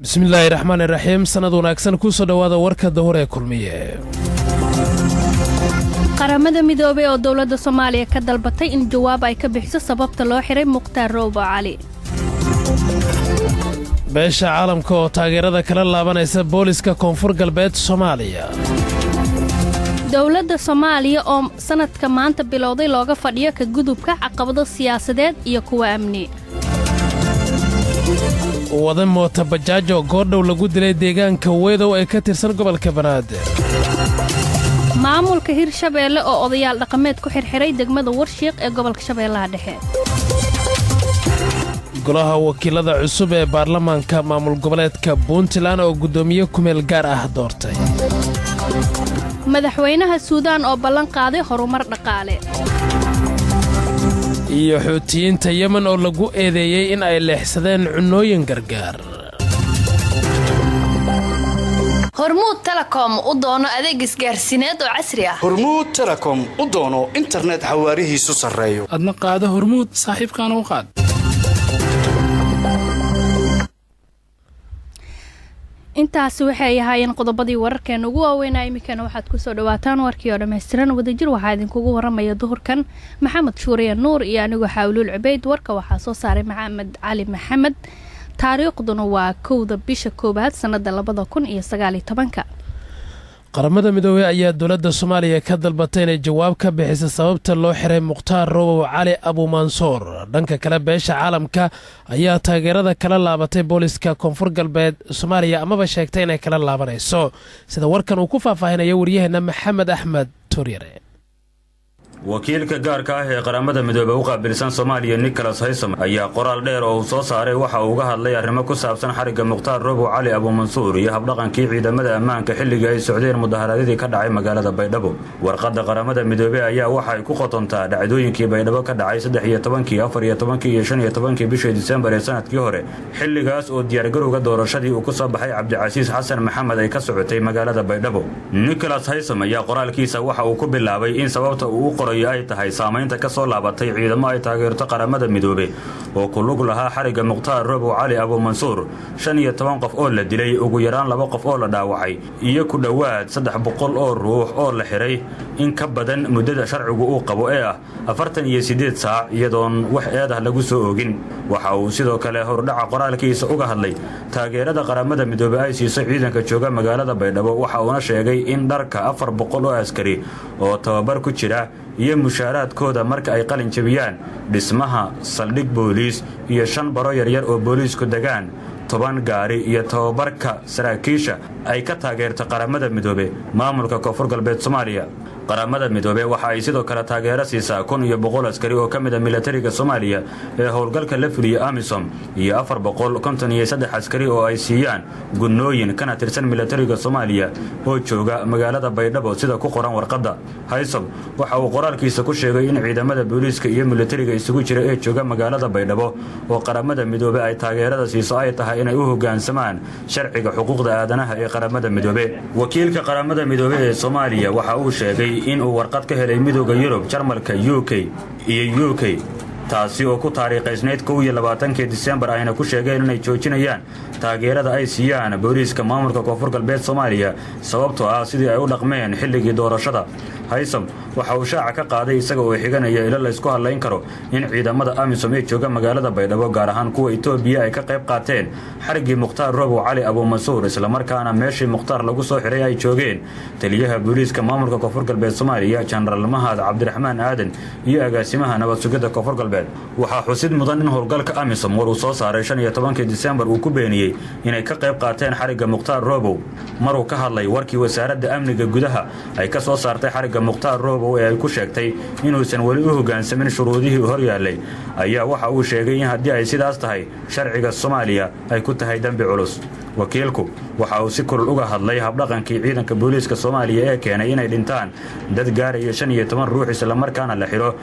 Bismillaahi raxmaani raxiim. Sanad wanaagsan, kusoo dhawaada warka dahor ee Kulmiye. Qaramada Midoobay oo dowladda Soomaaliya ka dalbatay in jawaab ay ka bixiso sababta loo xiray Mukhtaar Roobo Cali. Beesha caalamka oo taageerada kala laabanaysa booliska Koonfur Galbeed Soomaaliya. Dowladda Soomaaliya oo sanadka maanta bilowday looga fadhiyo ka gudubka caqabado siyaasadeed iyo kuwa amni. Wada moota bajaaj oo goordhow lagu dilay deegaanka Wedow ee ka tirsan gobolka Banaadir. Maamulka Hirshabeelle oo odayaal dhaqameed ku xirxiray degmada Warshiiq ee gobolka Shabeellaha Dhexe. Golaha wakiilada cusub ee baarlamaanka maamul goboleedka Puntland oo guddoomiye kumeel gaar ah doortay. Madaxweynaha Suudaan oo ballan qaaday horumar dhaqaale. Iyo Xuutiyiinta Yemen oo lagu eedeeyey in ay leexsadeen cunnooyin gargaar. Hormuud Telecom, u doono adeeg isgaarsiineed oo casri ah. Hormuud Telecom, u doono internet xawaarihiisu sarreeyo. Adna qaado Hormuud, saaxiibkaana u qaad. Intaasi waxay ahaayeen qodobadii wararkeena ugu waaweynaa. Iminkana waxaad kusoo dhawaataan warkii oo dhammaystiran. Wadajir waxaa idinkugu waramaya duhurkan Maxamed Shuuriye Nuur iyo anigoo Xaawluul Cubeyd. Warka waxaa soo saaray Maxamed Cali Maxamed. Taariikhduna waa 1da bisha 1aad sanada 2019-ka. Qaramada Midoobey ayaa dowladda Soomaaliya ka dalbatay inay jawaab ka bixisa sababta loo xiray Mukhtaar Robow Cali Abuumansoor. Dhanka kale, beesha caalamka ayaa taageerada kala laabatay booliska Koonfur Galbeed Soomaaliya, amaba sheegtay inay kala laabanayso, sida warkan uu ku faahfaahinayo waryaheena Maxamed Axmed Tuuryare. Wakiilka gaarka ah ee Qaramada Midoobey u qaabilsan Soomaaliya, Nicholas Haysom, ayaa qoraal dheer oo uu soo saaray waxa uu uga hadlay arrimo ku saabsan xarigga Mukhtaar Robow Cali Abuumansuur iyo habdhaqankii ciidamada ammaanka xilligii ay socdeen mudaharaadyadii ka dhacay magaalada Baydhabo. Warqadda Qaramada Midoobey ayaa waxa ay ku qotontaa dhacdooyinkii Baydhabo ka dhacay 13-kii, 14-kii iyo 15-kii bishii Disembar ee sanadkii hore, xilligaas oo diyaargarowga doorashadii uu ku soo baxay Cabdicasiis Xasan Maxamed ay ka socotay magaalada Baydhabo. Nicholas Haysom ayaa qoraalkiisa waxa uu ku bilaabay in sababta uu u qorayo ay tahay saamaynta ka soo laabatay ciidamo ay taageerto Qaramada Midoobe oo ku lug lahaa xarigga Mukhtaar Robow Cali Abuumansuur, 15 qof oo la dilay, ugu yaraan laba qof oo la dhaawacay iyo ku dhowaad 300 oo ruux oo la xiray in ka badan muddada sharcigu uu qabo ee ah 48 saac, iyadoon wax eed ah lagu soo oogin. Waxa uu sidoo kale hordhaca qoraalkiisa uga hadlay taageerada Qaramada Midoobe ay siiso ciidanka jooga magaalada Baydhabo, waxa uuna sheegay in dharka 400 oo askari oo tababar ku jira iyo mushaaraadkooda marka ay qalin jebiyaan, dhismaha saldhig booliis iyo shan baro yaryar oo booliisku degaan, 10 gaari iyo tababarka saraakiisha ay ka taageerta Qaramada Midoobe maamulka Koonfur Galbeed Soomaaliya. Qaramada Midoobe waxa ay sidoo kale taageero siisaa 1100 askari oo ka mid a milatariga Soomaaliya ee howlgalka la fuliya AMISOM iyo 453 askari oo ay siiyaan gunnooyin kana tirsan milatariga Soomaaliya oo jooga magaalada Baydhabo, sida ku qoran warqadda. Haysom waxa uu qoraalkiisa ku sheegay in ciidamada booliiska iyo milatariga isugu jira ee jooga magaalada Baydhabo oo Qaramada Midoobe ay taageerada siiso ay tahay inay u hoggaansamaan sharciga xuquuqda aadanaha ee Qaramada Midoobe. Wakiilka Qaramada Midoobe ee Soomaaliya waxa uu sheegay in uu warqad ka helay Midooda Yurub, Jarmalka, UK iyo UK, taasi oo ku taariikhaysnayd 21-kii Disembar, ayna ku sheegeen inay joojinayaan taageerada ay siiyaan booliiska maamulka Koonfur Galbeed Soomaaliya, sababtoo ah sidii ay u dhaqmeen xilligii doorashada. Haysom waxa uu shaaca ka qaaday, isaga oo xiganaya ilo laysku hadlayn karo, in ciidamada AMISOM ee jooga magaalada Baydhabo, gaar ahaan kuwa Itoobiya, ay ka qayb qaateen xariggii Mukhtaar Robow Cali Abuumansuur, islamarkaana meeshii Mukhtaar lagu soo xiray ay joogeen taliyaha booliiska maamulka Koonfur Galbeed Soomaaliya, Jenaraal Mahad Cabdiraxmaan Aadan, iyo agaasimaha nabad sugidda Koonfur Galbeed. Waxaa xusid mudan in howlgalka AMISOM war uu soo saaray 15-kii Disembar uu ku beeniyey inay ka qayb qaateen xarigga Mukhtaar Robow. Maruu ka hadlay warkii Wasaaradda Amniga Gudaha ay ka soo saartay xarigga Mukhtaar Robow ee ay ku sheegtay inuusan weli u hoggaansamin shuruudihii hor yaallay, ayaa waxa uu sheegay in haddii ay sidaas tahay sharciga Soomaaliya ay ku tahay dembi culus. Wakiilku waxa uu si kulul uga hadlay habdhaqankii ciidanka booliiska Soomaaliya ee keenay inay dhintaan dad gaaraya 15 ruux, islamarkaana la xidho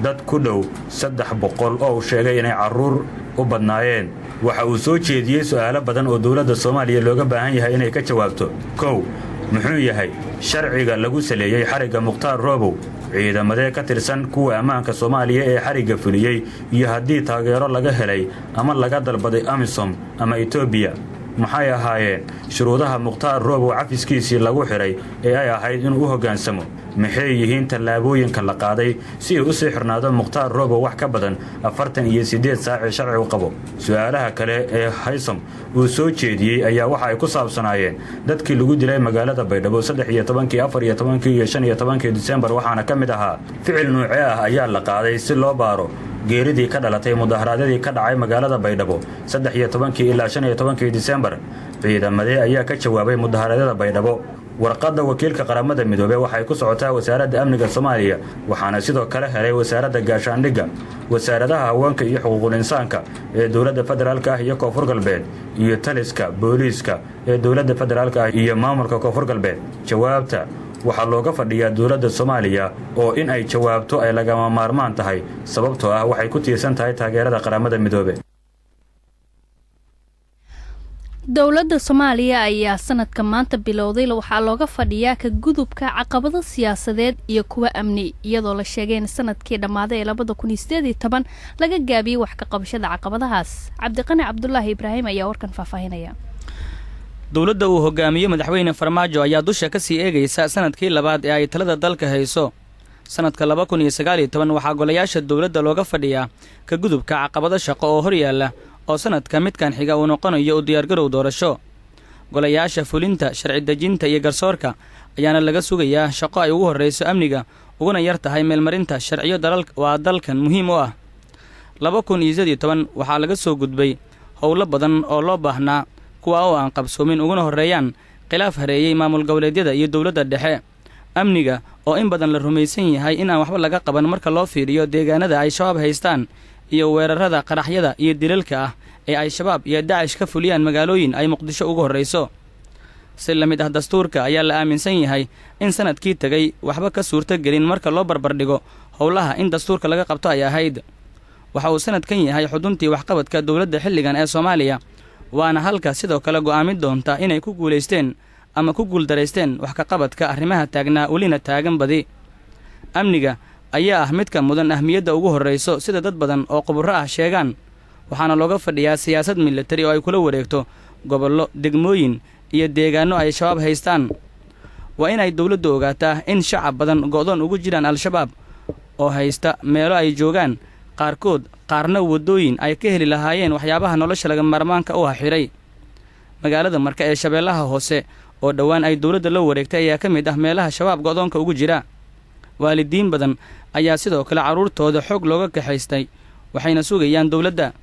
dad ku dhow 300 oo uu sheegay inay carruur u badnaayeen. Waxa uu soo jeediyey su'aalo badan oo dowladda Soomaaliya looga baahan yahay inay ka jawaabto. Kow, muxuu yahay sharciga lagu saleeyey xarigga Mukhtaar Robow? Ciidamadee ka tirsan kuwa ammaanka Soomaaliya ee xarigga fuliyey, iyo haddii taageero laga helay ama laga dalbaday AMISOM ama Etoobiya? Maxay ahaayeen shuruudaha Mukhtaar Roobow cafiskiisii lagu xidhay ee ay ahayd inuu u hoggaansamo? Maxay yihiin tallaabooyinka la qaaday si uu usii xirnaado Mukhtaar Roobow wax ka badan 48 saacee sharcigu qabo? Su-aalaha kale ee Haysom uu soo jeediyey ayaa waxa ay ku saabsanaayeen dadkii lagu dilay magaalada Baydhabo 13-kii, 14-kii iyo 15-kii Disembar, waxaana ka mid ahaa: ficil nuucee ah ayaa la qaaday si loo baaro geeridii ka dhalatay mudaharaadyadii ka dhacay magaalada Baydhabo 13-kii ilaa 15-kii Disembar? Ciidamadee ayaa ka jawaabay mudaharaadyada Baydhabo? Warqadda wakiilka Qaramada Midoobey waxay ku socotaa Wasaaradda Amniga Soomaaliya, waxaana sidoo kale helay Wasaaradda Gaashaandhigga, Wasaaradaha Haweenka iyo Xuquuqul Insaanka ee dowladda federaalka ah iyo Koonfur Galbeed, iyo taliska booliiska ee dowladda federaalka ah iyo maamulka Koonfur Galbeed. Jawaabta waxaa looga fadhiyaa dowladda Soomaaliya, oo in ay jawaabto ay lagama maarmaan tahay, sababtoo ah waxay ku tiirsan tahay taageerada Qaramada Midoobe. Dowladda Soomaaliya ayaa sanadka maanta bilowday waxaa looga fadhiyaa ka gudubka caqabado siyaasadeed iyo kuwa amni, iyadoo la sheegay in sanadkii dhammaaday ee 2018 laga gaabiyey wax ka qabashada caqabadahaas. Cabdiqani Cabdulaahi Ibraahim ayaa warkan faahfaahinaya. Dowladda uu hogaamiyo Madaxweyne Farmaajo ayaa dusha ka sii eegaysa sanadkii labaad ee ay talada dalka hayso. Sanadka 2019 waxaa golayaasha dowladda looga fadhiyaa ka gudubka caqabado shaqo oo horyaalla, oo sanadka midkan xiga uu noqonayo u diyaargarow doorasho. Golayaasha fulinta, sharci dejinta iyo garsoorka ayaana laga sugayaa shaqo ay ugu horrayso amniga, uguna yar tahay meelmarinta sharciyo dalal waa dalkan muhiim u ah. 2018 waxaa laga soo gudbay howlo badan oo loo baahnaa, kuwa oo aan qabsoomin, uguna horreeyaan khilaaf hareeyey maamul goboleedyada iyo dowladda dhexe, amniga oo in badan la rumaysan yahay in aan waxba laga qaban marka loo fiiriyo deegaanada ay Shabaab haystaan, iyo weerarada qaraxyada iyo dilalka ah ee ay Shabaab iyo Dacish ka fuliyaan magaalooyin ay Muqdisho ugu horrayso. Si la mid ah dastuurka ayaa la aaminsan yahay in sanadkii tegay waxba ka suurto gelin marka loo barbardhigo howlaha in dastuurka laga qabto ay ahayd. Waxa uu sanadkan yahay xuduntii waxqabadka dowladda xilligan ee Soomaaliya, waana halka sidoo kale go'aamin doonta inay ku guulaysteen ama ku guuldaraysteen wax ka qabadka arrimaha taagnaa welina taagan badi. Amniga ayaa ah midka mudan ahmiyadda ugu horrayso, sida dad badan oo khuburo ah sheegaan, waxaana looga fadhiyaa siyaasad militari oo ay kula wareegto gobollo, degmooyin iyo deegaanno ay Shabaab haystaan. Waa inay dowladdu ogaataa in shacab badan go'doon ugu jiraan Al-Shabaab oo haysta meelo ay joogaan qaarkood, qaarna waddooyin ay ka heli lahaayeen waxyaabaha nolosha laga maarmaanka u ah xidhay. Magaalada Marka ee Shabeellaha Hoose oo dhowaan ay dowladda la wareegtay ayaa ka mid ah meelaha Shabaab go'doonka ugu jira. Waalidiin badan ayaa sidoo kale carruurtooda xoog looga kaxaystay, waxayna sugayaan dowladda.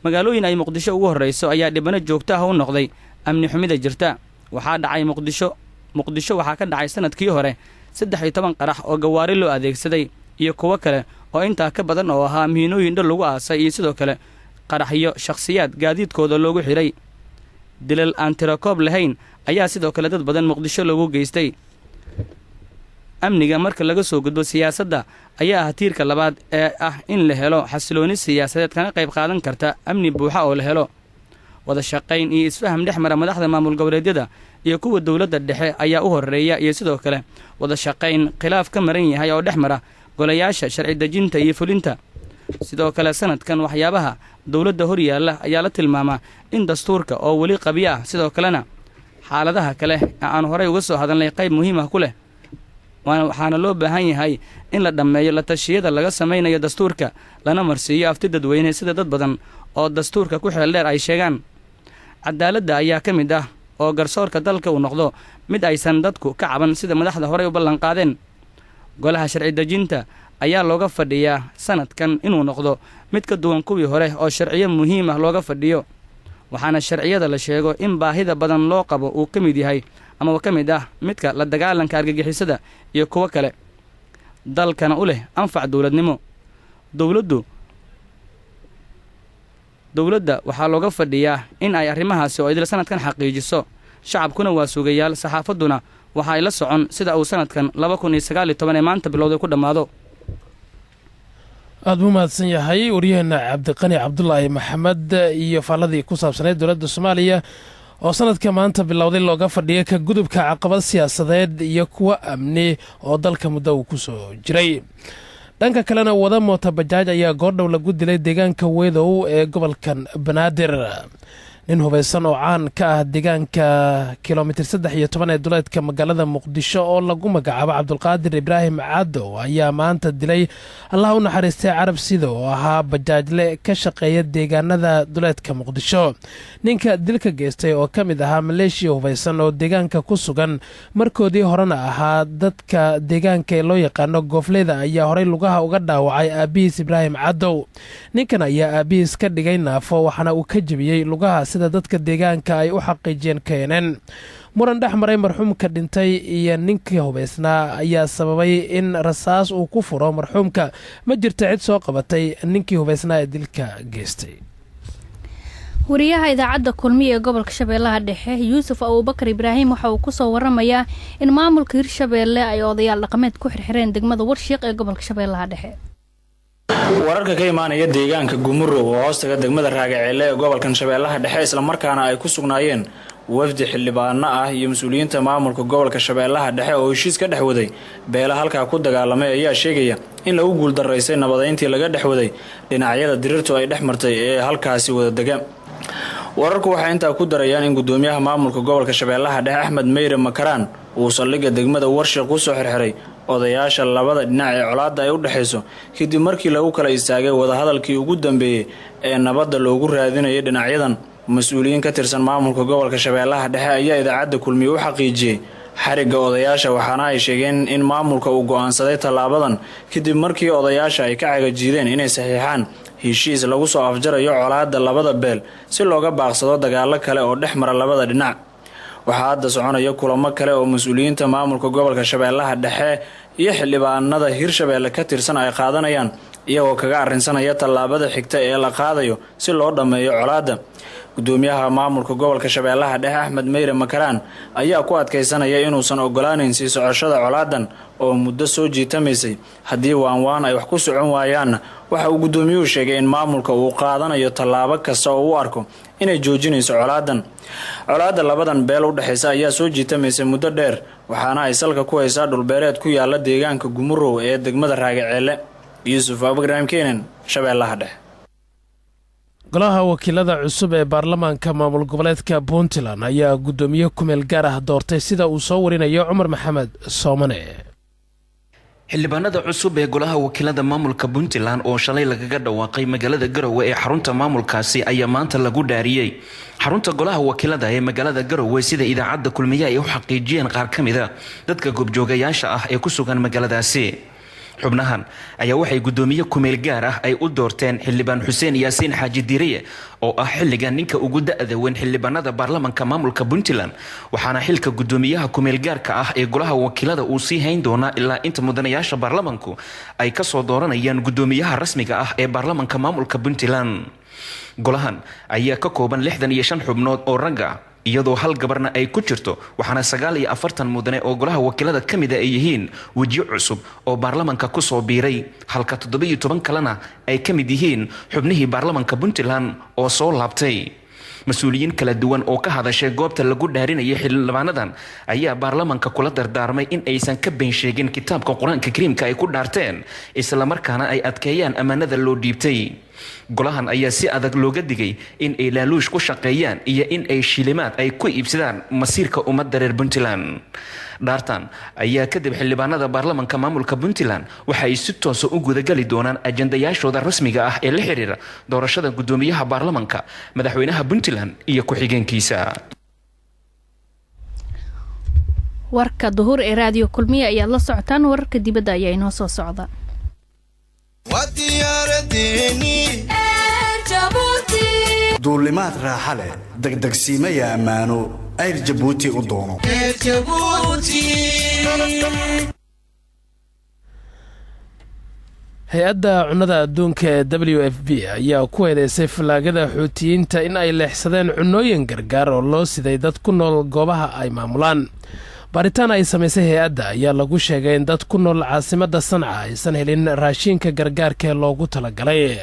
Magaalooyin ay Muqdisho ugu horrayso ayaa dhibano joogto ah u noqday amni xumida jirta. Waxaa dhacay Muqdisho, Muqdisho waxaa ka dhacay sanadkii hore 13 qarax oo gawaari loo adeegsaday, iyo kuwo kale oo intaa ka badan oo ahaa miinooyin dhal lagu aasay, iyo sidoo kale qaraxyo shakhsiyaad gaadiidkooda loogu xidhay. Dilal aan tirakoob lahayn ayaa sidoo kale dad badan Muqdisho loogu geystay. Amniga marka laga soo gudbo, siyaasadda ayaa ah tiirka labaad ee ah in la helo xasilooni siyaasadeed kana qayb qaadan karta amni buuxa oo la helo. Wada shaqayn iyo isfaham dhex mara madaxda maamul goboleedyada iyo kuwa dowladda dhexe ayaa u horreeya, iyo sidoo kale wada shaqayn khilaaf ka maran yahay oo dhex mara golayaasha sharci dejinta iyo fulinta. Sidoo kale sanadkan waxyaabaha dowladda hor yaalla ayaa la tilmaamaa in dastuurka oo weli qabyo ah, sidoo kalena xaaladaha kale ee aan horey uga soo hadalnay qayb muhiim ah ku leh, waxaana loo baahan yahay in la dhammeeyo la tashiyada laga samaynayo dastuurka, lana marsiiyo afti dadweyne, sida dad badan oo dastuurka ku xeel dheer ay sheegaan. Cadaaladda ayaa ka mid ah oo garsoorka dalka uu noqdo mid aysan dadku ka caban, sida madaxda horey u ballanqaadeen. Golaha sharci dejinta ayaa looga fadhiyaa sanadkan inuu noqdo mid ka duwan kuwii hore oo sharciyo muhiim ah looga fadhiyo, waxaana sharciyada la sheego in baahida badan loo qabo uu ka mid yahay amaba ka mid ah midka la dagaalanka argagixisada iyo kuwo kale dalkana u leh anfac dowladnimo. Dowladda waxaa looga fadhiyaa in ay arrimahaasi oo idil sanadkan xaqiijiso. Shacabkuna waa sugayaal, saxaafadduna waxa ay la socon sida uu sanadkan 2019 ee maanta bilowday ku dhammaado. Aada buu mahadsan yahay waryaheena Cabdiqani Cabdulaahi Maxamed iyo faalladii ku saabsaneyd dowladda Soomaaliya oo sanadka maanta bilowday looga fadhiya ka gudubka caqabad siyaasadeed iyo kuwa amni oo dalka muddo uu ku soo jiray. Dhanka kalena, wada moota bajaaj ayaa goordhow lagu dilay deegaanka Wedow ee gobolkan Banaadir. Nin hubaysan oo caan ka ah deegaanka kilomitir 13 ee duleedka magaalada Muqdisho oo lagu magacaabo Cabdulqaadir Ibraahim Cadow ayaa maanta dilay, Allah u naxariistay, Carab Sida oo ahaa bajaajle ka shaqeeya deegaanada duleedka Muqdisho. Ninka dilka geystay oo ka mid ahaa maleeshiya hubaysan oo deegaanka ku sugan, markoodii horena ahaa dadka deegaanka ee loo yaqaano goofleyda, ayaa horey lugaha uga dhaawacay aabihiis Ibraahim Cadow. Ninkan ayaa aabihiis ka dhigay naafo, waxaana uu ka jebiyey lugaha, sida dadka deegaanka ay u xaqiijiyeen KNN. Muran dhex maray marxuumka dhintay iyo ninkii hubaysnaa ayaa sababay in rasaas uu ku furo marxuumka. Ma jirta cid soo qabatay ninkii hubaysnaa ee dilka geystay. Wariyaha Idaacadda Kulmiye ee gobolka Shabeellaha Dhexe, Yuusuf Abuubakar Ibraahim, waxa uu kusoo waramayaa in maamulka Hirshabeelle ay odayaal dhaqameed ku xirxireen degmada Warshiiq ee gobolka Shabeellaha Dhexe. Wararka ka imaanaya deegaanka Gumurow oo hoostaga degmada Raagaceelle ee gobolkan Shabeellaha Dhexe, islamarkaana ay ku sugnaayeen wafdi xildhibaano ah iyo mas-uuliyiinta maamulka gobolka Shabeellaha Dhexe oo heshiis ka dhex waday beela halkaa ku dagaalamay, ayaa sheegaya in lagu guuldaraystay nabadeyntii laga dhex waday dhinacyada dirirtu ay dhex martay ee halkaasi wada dega. Wararku waxay intaa ku darayaan in gudoomiyaha maamulka gobolka Shabeellaha Dhexe, Axmed Meyre Makaraan, uu saldhigga degmada Warshiq kusoo xirxiray odayaasha labada dhinac ee colaadda ay u dhexayso, kadib markii lagu kala istaagay wadahadalkii ugu dambeeyey ee nabadda loogu raadinayay dhinacyadan. Mas-uuliyiin ka tirsan maamulka gobolka Shabeellaha Dhexe ayaa Idaacadda Kulmiye u xaqiijiyey xarigga odayaasha, waxaana ay sheegeen in maamulka uu go'aansaday tallaabadan kadib markii odayaasha ay ka cagajiideen inay saxiixaan heshiis lagu soo afjarayo colaadda labada beel, si looga baaqsado dagaallo kale oo dhex mara labada dhinac. Waxaa hadda soconaya kulamo kale oo mas-uuliyiinta maamulka gobolka Shabeellaha Dhexe iyo xildhibaanada Hirshabeelle ka tirsan ay qaadanayaan, iyagoo kaga arrinsanaya tallaabada xigta ee la qaadayo si loo dhammeeyo colaadda. Gudoomiyaha maamulka gobolka Shabeellaha Dhexe, Axmed Meyre Makaraan, ayaa ku adkaysanaya inuusan ogolaaneyn sii socoshada colaadan oo muddo soo jiitamaysay. Haddii waanwaan ay wax ku socon waayaanna, waxa uu gudoomiyuhu sheegay in maamulka uu qaadanayo tallaabo kasta oo u arko inay joojinayso colaadan. Colaadda labadan beel u dhexaysa ayaa soo jiitamaysay muddo dheer, waxaana ay salka ku haysaa dhulbeereed ku yaala deegaanka Gumurow ee degmada Raagaceelle. Yuusuf Abubakrahim, Kenen, Shabeellaha Dhexe. Golaha wakiilada cusub ee baarlamaanka maamul goboleedka Puntland ayaa guddoomiye kumeel gaar ah doortay, sida uu soo warinayo Cumar Maxamed Soomane. Xildhibaanada cusub ee golaha wakiilada maamulka Puntland oo shalay lagaga dhawaaqay magaalada Garowe ee xarunta maamulkaasi ayaa maanta lagu dhaariyey xarunta golaha wakiilada ee magaalada Garowe, sida Idaacadda Kulmiye ay u xaqiijiyeen qaar ka mid a dadka goobjoogayaasha ah ee ku sugan magaaladaasi. Xubnahan ayaa waxay guddoomiye kumeel gaar ah ay u doorteen xildhibaan Xuseen Yaasiin Xaaji Diiriye oo ah xilligan ninka ugu da-da weyn xildhibaanada baarlamanka maamulka Puntland, waxaana xilka guddoomiyaha kumeel gaarka ah ee golaha wakiilada uu sii hayn doonaa ilaa inta mudanayaasha baarlamanku ay kasoo dooranayaan guddoomiyaha rasmiga ah ee baarlamanka maamulka Puntland. Golahan ayaa ka kooban 65 xubnood oo ragga, iyadoo hal gabarna ay ku jirto, waxaana 49 mudane oo golaha wakiilada ka mida ay yihiin wejiyo cusub oo baarlamanka kusoo biiray, halka 17 kalena ay ka mid yihiin xubnihii baarlamanka Puntland oo soo laabtay. Mas-uuliyiin kala duwan oo ka hadashay goobta lagu dhaarinayay xildhibaanadan ayaa baarlamanka kula dardaarmay in aysan ka been sheegin kitaabka Qur-aanka Kariimka ay ku dhaarteen, islamarkaana ay adkeeyaan ammaanada loo dhiibtay. Golahan ayaa si adag looga digay in ay laaluush ku shaqeeyaan iyo in ay shilimaad ay ku iibsadaan masiirka ummadda reer Puntland. Dhaartan ayaa kadib xildhibaanada baarlamanka maamulka Puntland waxa ay si toosa u gudagali doonaan ajandayaashooda rasmiga ah ee la xiriira doorashada guddoomiyaha baarlamanka, madaxweynaha Puntland iyo ku-xigeenkiisa. Warka duhur ee Raadiyo Kulmiye ayaad la socotaan. Wararka dibadda ayaa inoo soo socda. Duulimaad raaxa leh, degdegsiimaya ammaano, Ayr Jabuuti u doono. Hay-adda cunnada adduunka ee WFP ayaa ku eedeysay fallaagada Xuutiyiinta in ay leexsadeen cunooyin gargaar oo loo siday dad ku nool goobaha ay maamulaan. Baaritaan ay samaysay hay-adda ayaa lagu sheegay in dad ku nool caasimadda Sanca aysan helin raashiinka gargaarka ee loogu talagalay.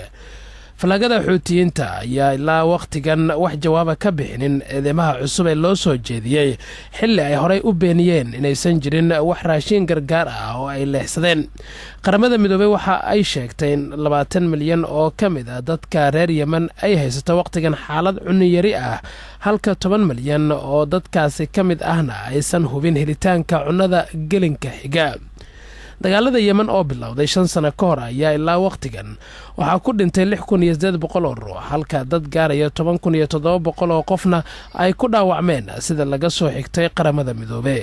Fallaagada Xuutiyiinta ayaa ilaa wakhtigan wax jawaaba ka bixinin eedeymaha cusub ee loo soo jeediyey, xilli ay horey u beeniyeen inaysan jirin wax raashiin gargaar ah oo ay leexsadeen. Qaramada Midoobey waxa ay sheegtay in 20 milyan oo ka mid ah dadka reer Yemen ay haysato wakhtigan xaalad cuniyari ah, halka 10 milyan oo dadkaasi ka mid ahna aysan hubin helitaanka cunnada gelinka xiga. Dagaalada Yemen oo bilowday 5 sano ka hor ayaa ilaa wakhtigan waxaa ku dhintay 6800 oo ruux, halka dad gaaraya 10,700 oo qofna ay ku dhaawacmeen, sida laga soo xigtay Qaramada Midoobe.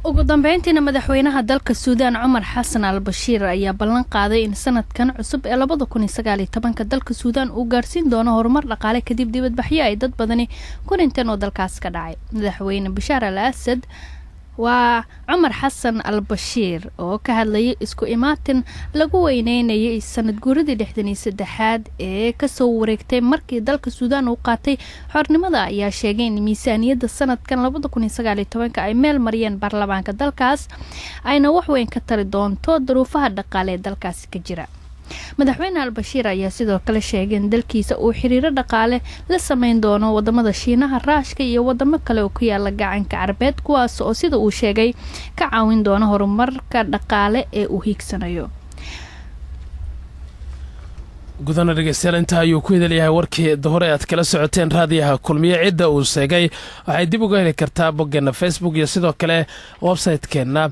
Ugu dambeyntiina, madaxweynaha dalka Suudaan Cumar Xasan al Bashiir ayaa ballan qaaday in sanadkan cusub ee 2019-ka dalka Suudaan uu gaarsiin doono horumar dhaqaale, kadib dibadbaxyo ay dad badani ku dhinteen oo dalkaas ka dhacay. Madaxweyne Bashaar al Asad, waa Cumar Xasan al Bashiir, oo ka hadlayay isku imaatin lagu weyneynayay sanad guuradii 63aad ee kasoo wareegtay markii dalka Suudaan uu qaatay xornimada, ayaa sheegay in miisaaniyadda sanadkan 2019-ka ay meel mariyeen baarlamaanka dalkaas ayna waxweyn ka tari doonto duruufaha dhaqaale ee dalkaasi ka jira. Madaxweyne Al-Bashiir ayaa sidoo kale sheegay in dalkiisa uu xiriiro dhaqaale la sameyn doono wadamada Shiinaha, Raashka iyo wadamo kale oo ku yaala Gacanka Carabeed, kuwaas oo sida uu sheegay ka caawin doono horumarka dhaqaale ee uu hiigsanayo. Gudana dhegeystayaal, intaa ayuu ku idilyahay warkii duhur ee aad kala socoteen Raadiyaha Kulmiye. Cidda uu sheegay waxay dib uga heli kartaa boggeenna Facebook iyo sidoo kale website-keenna.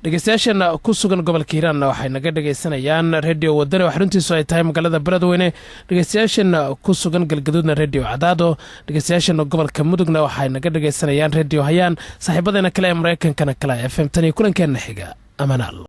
Dhegeystayaasheena ku sugan gobolka Hiiraanna waxay naga dhegeysanayaan Redio Wadani oo xaruntiisu ay tahay magaalada Beledweyne. Dhegeystayaasheena ku sugan Galgaduudna Redio Cadaado. Dhegeystayaasheena gobolka Mudugna waxay naga dhegeysanayaan Redio Hayaan. Saaxiibadeena kale ee Mareykankana kale FM. Tan iyo kulankeenna xiga, amanaal.